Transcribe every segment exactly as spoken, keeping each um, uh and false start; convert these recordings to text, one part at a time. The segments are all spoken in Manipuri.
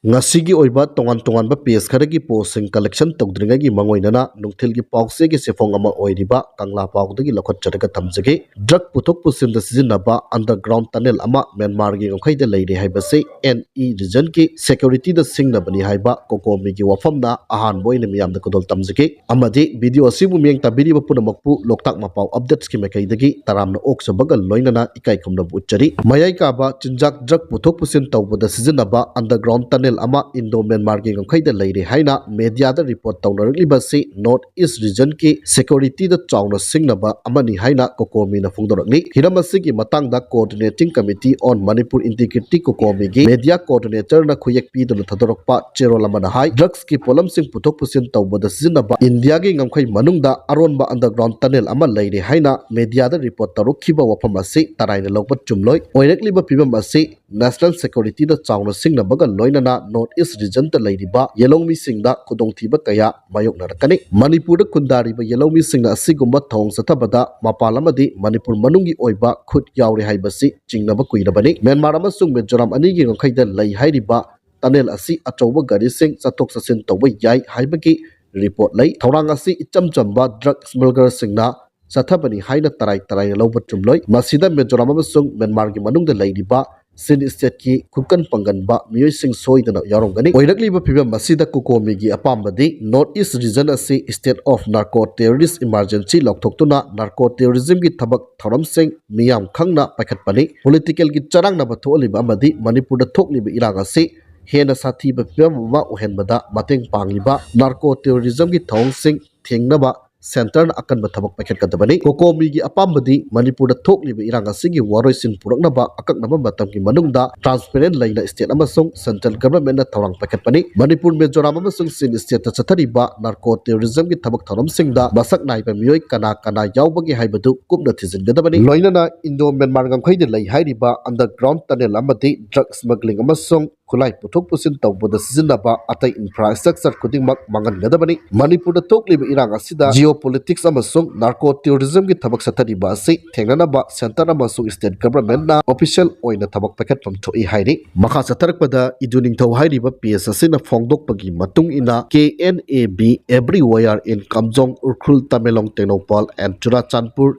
ꯉꯁꯤꯒꯤ ꯑꯣꯏꯕ ꯇꯣꯉꯥꯟ ꯇꯣꯉꯥꯟꯕ ꯄꯦꯖ ꯈꯔꯒꯤ ꯄꯣꯁꯁꯤꯡ ꯀꯂꯦꯛꯁꯟ ꯇꯧꯗ꯭ꯔꯤꯉꯩꯒꯤ ꯃꯥꯡꯑꯣꯏꯅꯅ ꯅꯨꯡꯊꯤꯜꯒꯤ ꯄꯥꯎꯆꯦꯒꯤ ꯆꯦꯐꯣꯡ ꯑꯃ ꯑꯣꯏꯔꯤꯕ ꯀꯪꯂꯥ ꯄꯥꯎꯗꯒꯤ ꯂꯧꯈꯠꯆꯔꯒ ꯊꯝꯖꯒꯦ꯫ ꯗ꯭ꯔꯒ ꯄꯨꯊꯣꯛ ꯄꯨꯁꯤꯟꯗ ꯁꯤꯖꯤꯟꯅꯕ ꯑꯟꯗꯔꯒ꯭ꯔꯥꯎꯟ ꯇꯅꯦꯜ ꯑꯃ ꯃ꯭ꯌꯥꯟꯃꯥꯔꯒꯤ ꯉꯝꯈꯩꯗ ꯂꯩꯔꯦ ꯍꯥꯏꯕꯁꯤ ꯑꯦꯟ ꯏ ꯔꯤꯖꯟꯒꯤ ꯁꯦꯀ꯭ꯌꯨꯔꯤꯇꯤꯗ ꯁꯤꯡꯅꯕꯅꯤ ꯍꯥꯏꯕ ꯀꯣꯀꯣꯃꯤꯒꯤ ꯋꯥꯐꯝꯅ ꯑꯍꯥꯟꯕ ꯑꯣꯏꯅ ꯃꯤꯌꯥꯝꯗ ꯈꯨꯗꯣꯜ ꯇꯝꯖꯒꯦ꯫ ꯑꯃꯗꯤ ꯚꯤꯗꯤꯑꯣ ꯑꯁꯤꯕꯨ ꯃꯤꯠꯌꯦꯡ ꯇꯥꯕꯤꯔꯤꯕ ꯄꯨꯝꯅꯃꯛꯄꯨ ꯂꯣꯛꯇꯥꯛ ꯃꯄꯥꯎ ꯑꯞꯗꯦꯠꯁꯀꯤ ꯃꯥꯏꯀꯩꯗꯒꯤ ꯇꯔꯥꯝꯅ ꯑꯣꯛꯆꯕꯒ ꯂꯣꯏꯅꯅ ꯏꯀꯥꯏ ꯈꯨꯝꯅꯕ ꯎꯠꯆꯔꯤ꯫ ꯃꯌꯥꯏ ꯀꯥꯕ ꯆꯤꯟꯖꯥꯛ ꯗ꯭ꯔꯒ ꯄꯨꯊꯣꯛ ꯄꯨꯁꯤꯟ ꯇꯧꯕꯗ ꯁꯤꯖꯤꯟꯅꯕ ꯑꯟꯗꯔꯒ꯭ꯔꯥꯎꯟ ꯇꯅꯦꯜ ꯑꯃ ꯏꯟꯗꯣ ꯃ꯭ꯌꯥꯟꯃꯥꯔꯒꯤ ꯉꯝꯈꯩꯗ ꯂꯩꯔꯦ ꯍꯥꯏꯅ ꯃꯦꯗꯤꯌꯥꯗ ꯔꯤꯄꯣꯔꯠ ꯇꯧꯅꯔꯛꯂꯤꯕ ꯑꯁꯤ ꯅꯣꯔꯠ ꯏꯁ ꯔꯤꯖꯟꯒꯤ ꯁꯦꯀ꯭ꯌꯨꯔꯤꯇꯤꯗ ꯆꯥꯎꯅ ꯁꯤꯡꯅꯕ ꯑꯃꯅꯤ ꯍꯥꯏꯅ ꯀꯣꯀꯣꯃꯤꯅ ꯐꯣꯡꯗꯣꯔꯛꯂꯤ꯫ ꯍꯤꯔꯝ ꯑꯁꯤꯒꯤ ꯃꯇꯥꯡꯗ Coordinating Committee on Manipur Integrity ꯀꯣꯀꯣꯃꯤꯒꯤ ꯃꯦꯗꯤꯌꯥ ꯀꯣꯑꯣꯔꯗꯤꯅꯦꯇꯔꯅ ꯈꯨꯌꯦꯛ ꯄꯤꯗꯨꯅ ꯊꯥꯗꯣꯔꯛꯄ ꯆꯦꯔꯣꯜ ꯑꯃꯅ ꯍꯥꯏ, ꯗ꯭ꯔꯒꯁꯀꯤ ꯄꯣꯠꯂꯝꯁꯤꯡ ꯄꯨꯊꯣꯛ ꯄꯨꯁꯤꯟ ꯇꯧꯕꯗ ꯁꯤꯖꯤꯟꯅꯕ ꯏꯟꯗꯤꯌꯥꯒꯤ ꯉꯝꯈꯩ ꯃꯅꯨꯡꯗ ꯑꯔꯣꯟꯕ ꯑꯟꯗꯔꯒ꯭ꯔꯥꯎꯟ ꯇꯅꯦꯜ ꯑꯃ ꯂꯩꯔꯦ ꯍꯥꯏꯅ ꯃꯦꯗꯤꯌꯥꯗ ꯔꯤꯄꯣꯔꯠ ꯇꯧꯔꯛꯈꯤꯕ ꯋꯥꯐꯝ ꯑꯁꯤ ꯇꯔꯥꯏꯅ ꯂꯧꯕ ꯆꯨꯝꯂꯣꯏ꯫ ꯑꯣꯏꯔꯛꯂꯤꯕ ꯐꯤꯕꯝ ꯑꯁꯤ ꯅꯦꯁꯅꯦꯜ ꯁꯦꯀ꯭ꯌꯨꯔꯤꯇꯤꯗ ꯆꯥꯎꯅ ꯁꯤꯡꯅꯕꯒ ꯂꯣꯏꯅꯅ ꯅꯣꯔꯠ ꯏꯁ ꯔꯤꯖꯟꯗ ꯂꯩꯔꯤꯕ ꯌꯦꯂꯧꯃꯤꯁꯤꯡꯗ ꯈꯨꯗꯣꯡꯊꯤꯕ ꯀꯌꯥ ꯃꯥꯌꯣꯛꯅꯔꯛꯀꯅꯤ꯫ ꯃꯅꯤꯄꯨꯔꯗ ꯈꯨꯟꯗꯥꯔꯤꯕ ꯌꯦꯂꯧꯃꯤꯁꯤꯡꯅ ꯑꯁꯤꯒꯨꯝꯕ ꯊꯧꯑꯣꯡ ꯆꯠꯊꯕꯗ ꯃꯄꯥꯟ ꯑꯃꯗꯤ ꯃꯅꯤꯄꯨꯔ ꯃꯅꯨꯡꯒꯤ ꯑꯣꯏꯕ ꯈꯨꯠ ꯌꯥꯎꯔꯦ ꯍꯥꯏꯕꯁꯤ ꯆꯤꯡꯅꯕ ꯀꯨꯏꯔꯕꯅꯤ꯫ ꯃ꯭ꯌꯥꯟꯃꯥꯔ ꯑꯃꯁꯨꯡ ꯃꯤꯖꯣꯔꯥꯝ ꯑꯅꯤꯒꯤ ꯉꯝꯈꯩꯗ ꯂꯩ ꯍꯥꯏꯔꯤꯕ ꯇꯅꯦꯜ ꯑꯁꯤ ꯑꯆꯧꯕ ꯒꯥꯔꯤꯁꯤꯡ ꯆꯠꯊꯣꯛ ꯆꯠꯁꯤꯟ ꯇꯧꯕ ꯌꯥꯏ ꯍꯥꯏꯕꯒꯤ ꯔꯤꯄꯣꯔꯠ ꯂꯩ꯫ ꯊꯧꯔꯥꯡ ꯑꯁꯤ ꯏꯆꯝ ꯆꯝꯕ ꯗ꯭ꯔꯒ ꯁ꯭ꯃꯒꯂꯔꯁꯤꯡꯅ ꯆꯠꯊꯕꯅꯤ ꯍꯥꯏꯅ ꯇꯔꯥꯏ ꯇꯔꯥꯏꯅ ꯂꯧꯕ ꯆꯨꯝꯂꯣꯏ꯫ ꯃꯁꯤꯗ ꯃꯤꯖꯣꯔꯥꯝ ꯑꯃꯁꯨꯡ ꯃ꯭ꯌꯥꯟꯃꯥꯔꯒꯤ ꯃꯅꯨꯡꯗ ꯂꯩꯔꯤꯕ ꯆꯤꯟ ꯁ꯭ꯇꯦꯠꯀꯤ ꯈꯨꯀꯟ ꯄꯥꯡꯒꯟꯕ ꯃꯤꯑꯣꯏꯁꯤꯡ ꯁꯣꯏꯗꯅ ꯌꯥꯎꯔꯝꯒꯅꯤ꯫ ꯑꯣꯏꯔꯛꯂꯤꯕ ꯐꯤꯕꯝ ꯑꯁꯤꯗ ꯀꯣꯀꯣꯃꯤꯒꯤ ꯑꯄꯥꯝꯕꯗꯤ ꯅꯣꯔꯠ ꯏꯁ ꯔꯤꯖꯟ ꯑꯁꯤ state of narco terrorist emergency ꯂꯥꯎꯊꯣꯛꯇꯨꯅ narco ꯇꯦꯔꯣꯔꯤꯖꯝꯒꯤ ꯊꯕꯛ ꯊꯧꯔꯝꯁꯤꯡ ꯃꯤꯌꯥꯝ ꯈꯪꯅ ꯄꯥꯏꯈꯠꯄꯅꯤ꯫ ꯄꯣꯂꯤꯇꯤꯀꯦꯜꯒꯤ ꯆꯔꯥꯡꯅꯕ ꯊꯣꯛꯍꯜꯂꯤꯕ ꯑꯃꯗꯤ ꯃꯅꯤꯄꯨꯔꯗ ꯊꯣꯛꯂꯤꯕ ꯏꯔꯥꯡ ꯑꯁꯤ ꯍꯦꯟꯅ ꯁꯥꯊꯤꯕ ꯐꯤꯕꯝ ꯑꯃ ꯑꯣꯏꯍꯟꯕꯗ ꯃꯇꯦꯡ ꯄꯥꯡꯂꯤꯕ ꯅꯥꯔꯀꯣ ꯇꯦꯔꯣꯔꯤꯖꯝꯒꯤ ꯊꯧꯑꯣꯡꯁꯤꯡ ꯊꯦꯡꯅꯕ ꯁꯦꯟꯇꯔꯅ ꯑꯀꯟꯕ ꯊꯕꯛ ꯄꯥꯏꯈꯠꯀꯗꯕꯅꯤ꯫ ꯀꯣꯀꯣꯃꯤꯒꯤ ꯑꯄꯥꯝꯕꯗꯤ ꯃꯅꯤꯄꯨꯔꯗ ꯊꯣꯛꯂꯤꯕ ꯏꯔꯥꯡ ꯑꯁꯤꯒꯤ ꯋꯥꯔꯣꯏꯁꯤꯟ ꯄꯨꯔꯛꯅꯕ ꯑꯀꯛꯅꯕ ꯃꯇꯝꯒꯤ ꯃꯅꯨꯡꯗ ꯇ꯭ꯔꯥꯟꯁꯄꯦꯔꯦꯟ ꯂꯩꯅ ꯁ꯭ꯇꯦꯠ ꯑꯃꯁꯨꯡ ꯁꯦꯟꯇ꯭ꯔꯦꯜ ꯒꯚꯔꯟꯃꯦꯟꯠꯅ ꯊꯧꯔꯥꯡ ꯄꯥꯏꯈꯠꯄꯅꯤ꯫ ꯃꯅꯤꯄꯨꯔ, ꯃꯤꯖꯣꯔꯥꯝ ꯑꯃꯁꯨꯡ ꯆꯤꯟ ꯁ꯭ꯇꯦꯠꯇ ꯆꯠꯊꯔꯤꯕ ꯅꯥꯔꯀꯣ ꯇꯦꯔꯣꯔꯤꯖꯝꯒꯤ ꯊꯕꯛ ꯊꯧꯔꯝꯁꯤꯡꯗ ꯃꯁꯛ ꯅꯥꯏꯕ ꯃꯤꯑꯣꯏ ꯀꯅꯥ ꯀꯅꯥ ꯌꯥꯎꯕꯒꯦ ꯍꯥꯏꯕꯗꯨ ꯀꯨꯞꯅ ꯊꯤꯖꯤꯟꯒꯗꯕꯅꯤ꯫ ꯂꯣꯏꯅꯅ ꯏꯟꯗꯣ ꯃ꯭ꯌꯥꯟꯃꯥꯔ ꯉꯝꯈꯩꯗ ꯂꯩ ꯍꯥꯏꯔꯤꯕ ꯑꯟꯗꯔꯒ꯭ꯔꯥꯎꯟ ꯇꯅꯦꯜ ꯑꯃꯗꯤ ꯗ꯭ꯔꯒ ꯁ꯭ꯃꯒ꯭ꯂꯤꯡ ꯑꯃꯁꯨꯡ ꯈꯨꯠꯂꯥꯏ ꯄꯨꯊꯣꯛ ꯄꯨꯁꯤꯟ ꯇꯧꯕꯗ ꯁꯤꯖꯤꯟꯅꯕ ꯑꯇꯩ infrastructure ꯈꯨꯗꯤꯡꯃꯛ ꯃꯥꯡꯍꯟꯒꯗꯕꯅꯤ꯫ ꯃꯅꯤꯄꯨꯔꯗ ꯊꯣꯛꯂꯤꯕ ꯏꯔꯥꯡ ꯑꯁꯤꯗ geopolitics ꯑꯃꯁꯨꯡ narco terrorismꯒꯤ ꯊꯕꯛ ꯆꯠꯊꯔꯤꯕ ꯑꯁꯤ ꯊꯦꯡꯅꯅꯕ centre ꯑꯃꯁꯨꯡ state governmentꯅ official ꯑꯣꯏꯅ ꯊꯕꯛ ꯄꯥꯏꯈꯠꯐꯝ ꯊꯣꯛꯏ ꯍꯥꯏꯔꯤ꯫ ꯃꯈꯥ ꯆꯠꯊꯔꯛꯄꯗ ꯏꯗꯨ ꯅꯤꯡꯊꯧ ꯍꯥꯏꯔꯤꯕ page ꯑꯁꯤꯅ ꯐꯣꯡꯗꯣꯛꯄꯒꯤ ꯃꯇꯨꯡ ꯏꯟꯅ, "K N A B everywhere in Kamjong, Ukhrul, Tamenglong, Tengnoupal and Churachandpur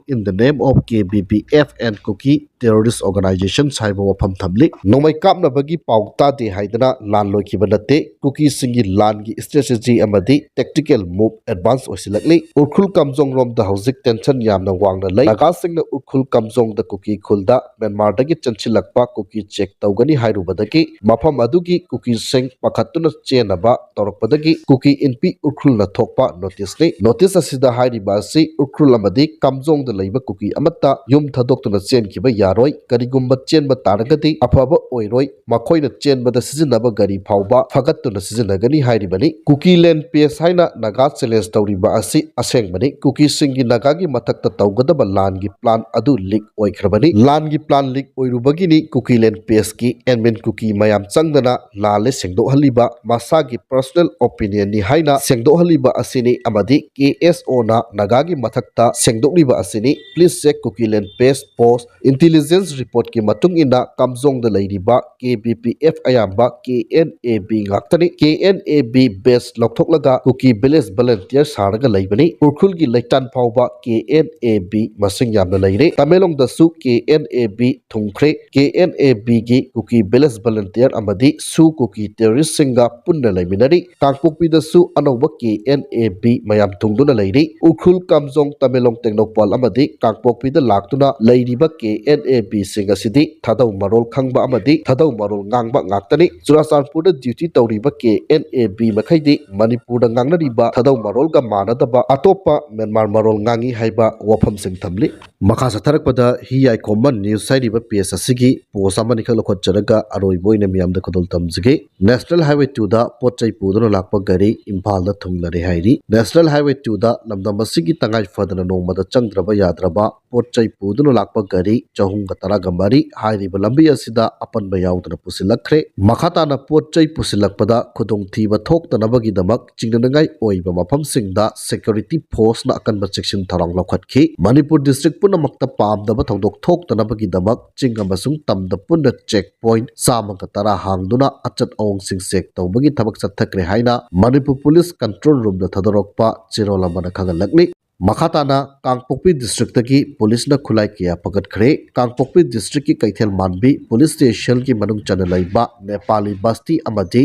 in the name of K B P F and Kuki terrorist organizations" ꯍꯥꯏꯕ ꯋꯥꯐꯝ ꯊꯝꯂꯤ꯫ ꯅꯣꯡꯃꯩ ꯀꯥꯞꯅꯕꯒꯤ ꯄꯥꯎ ꯇꯥꯗꯦ ꯍꯥꯏꯗꯅ ꯂꯥꯟ ꯂꯣꯏꯈꯤꯕ ꯅꯠꯇꯦ꯫ ꯀꯨꯀꯤꯁꯤꯡꯒꯤ ꯂꯥꯟꯒꯤ strategy ꯑꯃꯗꯤ tactical move advance ꯑꯣꯏꯁꯤꯜꯂꯛꯂꯤ꯫ ꯎꯈ꯭ꯔꯨꯜ ꯀꯥꯝꯖꯣꯡ ꯔꯣꯝꯗ ꯍꯧꯖꯤꯛ tension ꯌꯥꯝꯅ ꯋꯥꯡꯅ ꯂꯩ꯫ ꯅꯥꯒꯥꯁꯤꯡꯅ ꯎꯈ꯭ꯔꯨꯜ ꯀꯥꯝꯖꯣꯡꯗ ꯀꯨꯀꯤ ꯈꯨꯜꯗ ꯃ꯭ꯌꯥꯟꯃꯥꯔꯗꯒꯤ ꯆꯪꯁꯤꯜꯂꯛꯄ ꯀꯨꯀꯤ check ꯇꯧꯒꯅꯤ ꯍꯥꯏꯔꯨꯕꯗꯒꯤ ꯃꯐꯝ ꯑꯗꯨꯒꯤ ꯀꯨꯀꯤꯁꯤꯡ ꯄꯥꯈꯠꯇꯨꯅ ꯆꯦꯟꯅꯕ ꯇꯧꯔꯛꯄꯗꯒꯤ ꯀꯨꯀꯤ ꯏꯟꯄꯤ ꯎꯈ꯭ꯔꯨꯜꯅ ꯊꯣꯛꯄ noticeꯅꯤ꯫ Notice ꯑꯁꯤꯗ ꯍꯥꯏꯔꯤꯕ ꯑꯁꯤ ꯎꯈ꯭ꯔꯨꯜ ꯑꯃꯗꯤ ꯀꯥꯝꯖꯣꯡꯗ ꯂꯩꯕ ꯀꯨꯀꯤ ꯑꯃꯠꯇ ꯌꯨꯝ ꯊꯥꯗꯣꯛꯇꯨꯅ ꯆꯦꯟꯈꯤꯕ ꯌꯥꯔꯣꯏ꯫ ꯀꯔꯤꯒꯨꯝꯕ ꯆꯦꯟꯕ ꯇꯥꯔꯒꯗꯤ ꯑꯐꯕ ꯑꯣꯏꯔꯣꯏ꯫ ꯃꯈꯣꯏꯅ ꯆꯦꯟꯕꯗ ꯁꯤꯖꯤꯟꯅꯕ ꯒꯥꯔꯤ ꯐꯥꯎꯕ ꯐꯒꯠꯇꯨꯅ ꯁꯤꯖꯤꯟꯅꯒꯅꯤ ꯍꯥꯏꯔꯤꯕꯅꯤ꯫ ꯀꯨꯀꯤꯂꯦꯟ page ꯍꯥꯏꯅ ꯅꯥꯒꯥ challenge ꯇꯧꯔꯤꯕ ꯑꯁꯤ ꯑꯁꯦꯡꯕꯅꯤ꯫ ꯀꯨꯀꯤꯁꯤꯡꯒꯤ ꯅꯥꯒꯥꯒꯤ ꯃꯊꯛꯇ ꯇꯧꯒꯗꯕ ꯂꯥꯟꯒꯤ plan ꯑꯗꯨ leak ꯑꯣꯏꯈ꯭ꯔꯕꯅꯤ꯫ ꯂꯥꯟꯒꯤ plan leak ꯑꯣꯏꯔꯨꯕꯒꯤꯅꯤ ꯀꯨꯀꯤꯂꯦꯟ pageꯀꯤ admin ꯀꯨꯀꯤ ꯃꯌꯥꯝ ꯆꯪꯗꯅ ꯂꯥꯜꯂꯦ ꯁꯦꯡꯗꯣꯛꯍꯜꯂꯤꯕ, ꯃꯁꯥꯒꯤ personal opinionꯅꯤ ꯍꯥꯏꯅ ꯁꯦꯡꯗꯣꯛꯍꯜꯂꯤꯕ ꯑꯁꯤꯅꯤ ꯑꯃꯗꯤ K S Oꯅ ꯅꯥꯒꯥꯒꯤ ꯃꯊꯛꯇ ꯁꯦꯡꯗꯣꯛꯂꯤꯕ ꯑꯁꯤꯅꯤ꯫ Please check Kukiland page post꯫ Intelligence reportꯀꯤ ꯃꯇꯨꯡ ꯏꯟꯅ ꯀꯥꯝꯖꯣꯡꯗ ꯂꯩꯔꯤꯕ K B P F ꯑꯌꯥꯝꯕ K N A B ꯉꯥꯛꯇꯅꯤ꯫ K N A B badge ꯂꯧꯊꯣꯛꯂꯒ Kuki village volunteer ꯁꯥꯔꯒ ꯂꯩꯕꯅꯤ꯫ ꯎꯈ꯭ꯔꯨꯜꯒꯤ ꯂꯩꯇꯥꯟ ꯐꯥꯎꯕ K N A B ꯃꯁꯤꯡ ꯌꯥꯝꯅ ꯂꯩꯔꯦ꯫ ꯇꯃꯦꯡꯂꯣꯡꯗꯁꯨ K N A B ꯊꯨꯡꯈ꯭ꯔꯦ꯫ K N A Bꯒꯤ Kuki village volunteer ꯑꯃꯗꯤ ꯁꯨ ꯀꯨꯀꯤ terroristꯁꯤꯡꯒ ꯄꯨꯟꯅ ꯂꯩꯃꯤꯟꯅꯔꯤ꯫ ꯀꯥꯡꯄꯣꯛꯄꯤꯗꯁꯨ ꯑꯅꯧꯕ K N A B ꯃꯌꯥꯝ ꯊꯨꯡꯗꯨꯅ ꯂꯩꯔꯤ꯫ ꯎꯈ꯭ꯔꯨꯜ, ꯀꯥꯝꯖꯣꯡ, ꯇꯃꯦꯡꯂꯣꯡ, ꯇꯦꯡꯅꯧꯄꯥꯜ ꯑꯃꯗꯤ ꯀꯥꯡꯄꯣꯛꯄꯤꯗ ꯂꯥꯛꯇꯨꯅ ꯂꯩꯔꯤꯕ K N A Bꯁꯤꯡ ꯑꯁꯤꯗꯤ ꯊꯥꯗꯧ ꯃꯔꯣꯜ ꯈꯪꯕ ꯑꯃꯗꯤ ꯊꯥꯗꯧ ꯃꯔꯣꯜ ꯉꯥꯡꯕ ꯉꯥꯛꯇꯅꯤ꯫ ꯆꯨꯔꯥꯆꯥꯟꯄꯨꯔꯗ duty ꯇꯧꯔꯤꯕ K N A B ꯃꯈꯩꯗꯤ ꯃꯅꯤꯄꯨꯔꯗ ꯉꯥꯡꯅꯔꯤꯕ ꯊꯥꯗꯧ ꯃꯔꯣꯜꯒ ꯃꯥꯟꯅꯗꯕ ꯑꯇꯣꯞꯄ ꯃ꯭ꯌꯥꯟꯃꯥꯔ ꯃꯔꯣꯜ ꯉꯥꯡꯏ ꯍꯥꯏꯕ ꯋꯥꯐꯝꯁꯤꯡ ꯊꯝꯂꯤ꯫ ꯃꯈꯥ ꯆꯠꯊꯔꯛꯄꯗ ꯍꯤ ꯌꯥꯏꯈꯣꯝꯕ news ꯍꯥꯏꯔꯤꯕ page ꯑꯁꯤꯒꯤ post ꯑꯃꯅꯤꯈꯛ ꯂꯧꯈꯠꯆꯔꯒ ꯑꯔꯣꯏꯕ ꯑꯣꯏꯅ ꯃꯤꯌꯥꯝꯗ ꯈꯨꯗꯣꯜ ꯇꯝꯖꯒꯦ꯫ National Highway twoꯗ ꯄꯣꯠ ꯆꯩ ꯄꯨꯗꯨꯅ ꯂꯥꯛꯄ ꯒꯥꯔꯤ ꯏꯝꯐꯥꯜꯗ ꯊꯨꯡꯂꯔꯦ ꯍꯥꯏꯔꯤ꯫ National Highway twoꯗ ꯂꯝꯗꯝ ꯑꯁꯤꯒꯤ ꯇꯉꯥꯏ ꯐꯗꯅ ꯅꯣꯡꯃꯗ ꯆꯪꯗ꯭ꯔꯕ ꯌꯥꯗ꯭ꯔꯕ ꯄꯣꯠ ꯆꯩ ꯄꯨꯗꯨꯅ ꯂꯥꯛꯄ ꯒꯥꯔꯤ ꯆꯍꯨꯝ ꯄꯨꯡ ꯇꯔꯥꯒ ꯃꯔꯤ ꯍꯥꯏꯔꯤꯕ ꯂꯝꯕꯤ ꯑꯁꯤꯗ ꯑꯄꯟꯕ ꯌꯥꯎꯗꯅ ꯄꯨꯁꯤꯜꯂꯛꯈ꯭ꯔꯦ꯫ ꯃꯈꯥ ꯇꯥꯅ ꯄꯣꯠ ꯆꯩ ꯄꯨꯁꯤꯜꯂꯛꯄꯗ ꯈꯨꯗꯣꯡꯊꯤꯕ ꯊꯣꯛꯇꯅꯕꯒꯤꯗꯃꯛ ꯆꯤꯡꯅꯅꯤꯡꯉꯥꯏ ꯑꯣꯏꯕ ꯃꯐꯝꯁꯤꯡꯗ security forceꯅ ꯑꯀꯟꯕ ꯆꯦꯛꯁꯤꯟ ꯊꯧꯔꯥꯡ ꯂꯧꯈꯠꯈꯤ꯫ ꯃꯅꯤꯄꯨꯔ district ꯄꯨꯝꯅꯃꯛꯇ ꯄꯥꯝꯗꯕ ꯊꯧꯗꯣꯛ ꯊꯣꯛꯇꯅꯕꯒꯤꯗꯃꯛ ꯆꯤꯡ ꯑꯃꯁꯨꯡ ꯇꯝꯗ ꯄꯨꯟꯅ check point ꯆꯥꯝꯃꯒ ꯇꯔꯥ ꯍꯥꯡꯗꯨꯅ ꯑꯆꯠ ꯑꯑꯣꯡꯁꯤꯡ check ꯇꯧꯕꯒꯤ ꯊꯕꯛ ꯆꯠꯊꯈ꯭ꯔꯦ ꯍꯥꯏꯅ ꯃꯅꯤꯄꯨꯔ Police Control Roomꯗ ꯊꯥꯗꯣꯔꯛꯄ ꯆꯦꯔꯣꯜ ꯑꯃꯅ ꯈꯪꯍꯜꯂꯛꯂꯤ꯫ ꯃꯈꯥ ꯇꯥꯅ ꯀꯥꯡꯄꯣꯛꯄꯤ districtꯇꯒꯤ policeꯅ ꯈꯨꯠꯂꯥꯏ ꯀꯌꯥ ꯐꯒꯠꯈ꯭ꯔꯦ꯫ ꯀꯥꯡꯄꯣꯛꯄꯤ districtꯀꯤ ꯀꯩꯊꯦꯜ ꯃꯥꯟꯕꯤ police stationꯒꯤ ꯃꯅꯨꯡ ꯆꯟꯅ ꯂꯩꯕ ꯅꯦꯄꯥꯂꯤ ꯕꯁꯇꯤ ꯑꯃꯗꯤ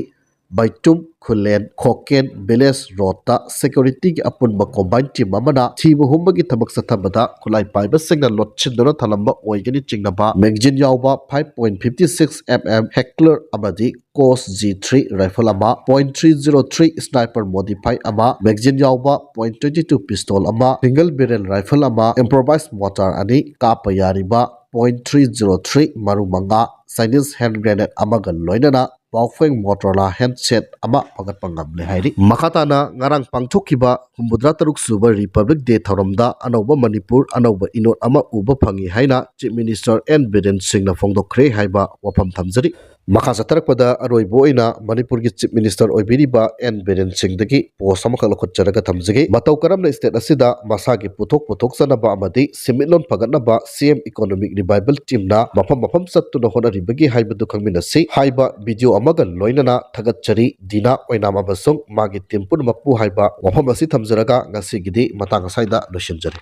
ꯕꯩꯇꯨꯝ ꯈꯨꯂꯦꯟ ꯈꯣꯀꯦꯟ village roadꯇ securityꯒꯤ ꯑꯄꯨꯟꯕ combine team ꯑꯃꯅ ꯊꯤꯕ ꯍꯨꯝꯕꯒꯤ ꯊꯕꯛ ꯆꯠꯊꯕꯗ ꯈꯨꯠꯂꯥꯏ ꯄꯥꯏꯕꯁꯤꯡꯅ ꯂꯣꯠꯁꯤꯟꯗꯨꯅ ꯊꯝꯂꯝꯕ ꯑꯣꯏꯒꯅꯤ ꯆꯤꯡꯅꯕ magazine ꯌꯥꯎꯕ five point fifty six M M Heckler ꯑꯃꯗꯤ Cos G three rifle ꯑꯃ, point three zero three sniper modify ꯑꯃ, magazine ꯌꯥꯎꯕ point twenty two pistol ꯑꯃ, single barrel rifle ꯑꯃ, improvised mortar ꯑꯅꯤ, ꯀꯥꯞꯄ ꯌꯥꯔꯤꯕ point three zero three ꯃꯔꯨ ꯃꯉꯥ, Chinese hand grenade ꯑꯃꯒ ꯂꯣꯏꯅꯅ Baofeng Motorola handset ꯑꯃ ꯐꯒꯠꯄ ꯉꯝꯂꯦ ꯍꯥꯏꯔꯤ꯫ ꯃꯈꯥ ꯇꯥꯅ ꯉꯔꯥꯡ ꯄꯥꯡꯊꯣꯛꯈꯤꯕ ꯍꯨꯝꯐꯨꯇꯔꯥ ꯇꯔꯨꯛ ꯁꯨꯕ Republic Day ꯊꯧꯔꯝꯗ ꯑꯅꯧꯕ ꯃꯅꯤꯄꯨꯔ, ꯑꯅꯧꯕ ꯏꯅꯣꯠ ꯑꯃ ꯎꯕ ꯐꯪꯉꯤ ꯍꯥꯏꯅ Chief Minister N ꯕꯤꯔꯦꯟ ꯁꯤꯡꯅ ꯐꯣꯡꯗꯣꯛꯈ꯭ꯔꯦ ꯍꯥꯏꯕ ꯋꯥꯐꯝ ꯊꯝꯖꯔꯤ꯫ ꯃꯈꯥ ꯆꯠꯊꯔꯛꯄꯗ ꯑꯔꯣꯏꯕ ꯑꯣꯏꯅ ꯃꯅꯤꯄꯨꯔꯒꯤ Chief Minister ꯑꯣꯏꯕꯤꯔꯤꯕ N Biren ꯁꯤꯡꯗꯒꯤ post ꯑꯃꯈꯛ ꯂꯧꯈꯠꯆꯔꯒ ꯊꯝꯖꯒꯦ꯫ ꯃꯇꯧ ꯀꯔꯝꯅ state ꯑꯁꯤꯗ ꯃꯁꯥꯒꯤ ꯄꯨꯊꯣꯛ ꯄꯨꯊꯣꯛꯆꯅꯕ ꯑꯃꯗꯤ ꯁꯦꯟꯃꯤꯠꯂꯣꯟ ꯐꯒꯠꯅꯕ C M Economic Revival teamꯅ ꯃꯐꯝ ꯃꯐꯝ ꯆꯠꯇꯨꯅ ꯍꯣꯠꯅꯔꯤꯕꯒꯦ ꯍꯥꯏꯕꯗꯨ ꯈꯪꯃꯤꯟꯅꯁꯤ꯫ ꯍꯥꯏꯕ video ꯑꯃꯒ ꯂꯣꯏꯅꯅ ꯊꯥꯒꯠꯆꯔꯤ꯫ ꯗꯤꯅꯥ ꯑꯣꯏꯅꯥꯝ ꯑꯃꯁꯨꯡ ꯃꯥꯒꯤ team ꯄꯨꯝꯅꯃꯛꯄꯨ ꯍꯥꯏꯕ ꯋꯥꯐꯝ ꯑꯁꯤ ꯊꯝꯖꯔꯒ ꯉꯁꯤꯒꯤꯗꯤ ꯃꯇꯥꯡ ꯑꯁ꯭ꯋꯥꯏꯗ ꯂꯣꯏꯁꯤꯟꯖꯔꯦ꯫